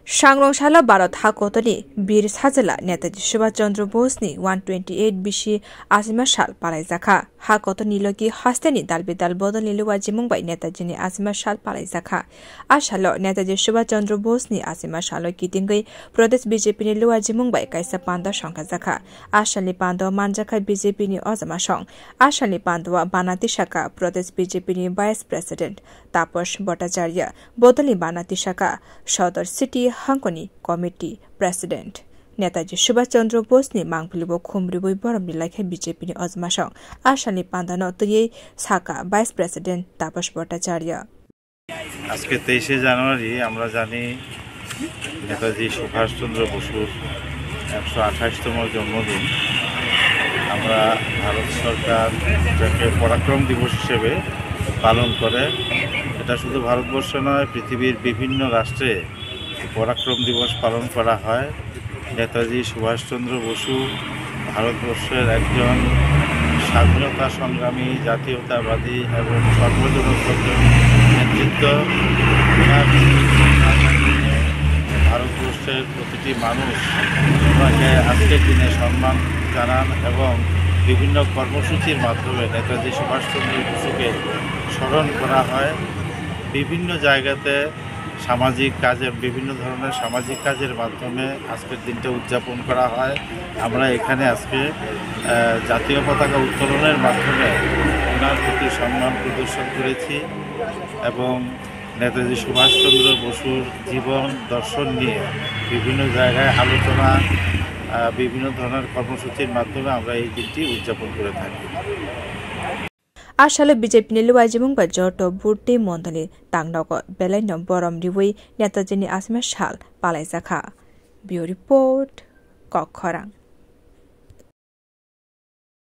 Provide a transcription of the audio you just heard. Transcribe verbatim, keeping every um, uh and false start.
Sangrong salo Bharat ha kotorni Bir Sajla Netaji Subhash Chandra Bose ni one twenty eight bisi achima sal palaijakha. Ha kotorni logi hasteni dal bidal bodolni luajimung bai Netaji ni achima sal palaijakha. A salo Netaji Subhash Chandra Bose ni achima salo kitingwi Pradesh B J P ni luajimung bai kaisa panda songkhajakha. A salni pando manjakha B J P ni ojama song. A salni pando bana tisaka Pradesh B J P ni Vice President Taposh Bhattacharya, bodolni bana tisaka Sodor City Hangkoni Committee President. Netaji Subhash Chandra Bose ni mangpili bo khumriwi borom rilai khe B J P ni ojmasong a salni pandano twiwi saka Vice President Taposh Bhattacharya. আজকে তেইশে জানুয়ারি, আমরা জানি নেতাজি সুভাষচন্দ্র বসুর একশো আঠাশতম জন্মদিন। আমরা ভারত সরকার যাকে পরাক্রম দিবস হিসেবে পালন করে, এটা শুধু ভারতবর্ষ নয়, পৃথিবীর বিভিন্ন রাষ্ট্রে পরাক্রম দিবস পালন করা হয়। নেতাজি সুভাষচন্দ্র বসু ভারতবর্ষের একজন স্বাধীনতা সংগ্রামী, জাতীয়তাবাদী এবং সর্বজনস্বজন নেতৃত্ব। ওনার ভারতবর্ষের প্রতিটি মানুষ ওনাকে আজকের দিনে সম্মান জানান এবং বিভিন্ন কর্মসূচির মাধ্যমে নেতাজি সুভাষচন্দ্র বসুকে স্মরণ করা হয়। বিভিন্ন জায়গাতে সামাজিক কাজের, বিভিন্ন ধরনের সামাজিক কাজের মাধ্যমে আজকের দিনটা উদযাপন করা হয়। আমরা এখানে আজকে, আহ, জাতীয় পতাকা উত্তোলনের মাধ্যমে ওনার প্রতি সম্মান প্রদর্শন করেছি এবং নেতাজি সুভাষচন্দ্র বসুর জীবন দর্শন নিয়ে বিভিন্ন জায়গায় আলোচনা, আহ, বিভিন্ন ধরনের কর্মসূচির মাধ্যমে আমরা এই দিনটি উদযাপন করে থাকি। A salo B J P ni luajimung bai joto booth tei mondoli tangnogo belai no borom riwi Netaji ni achima sal palaijakha. Bureau Report, Kokkhorang.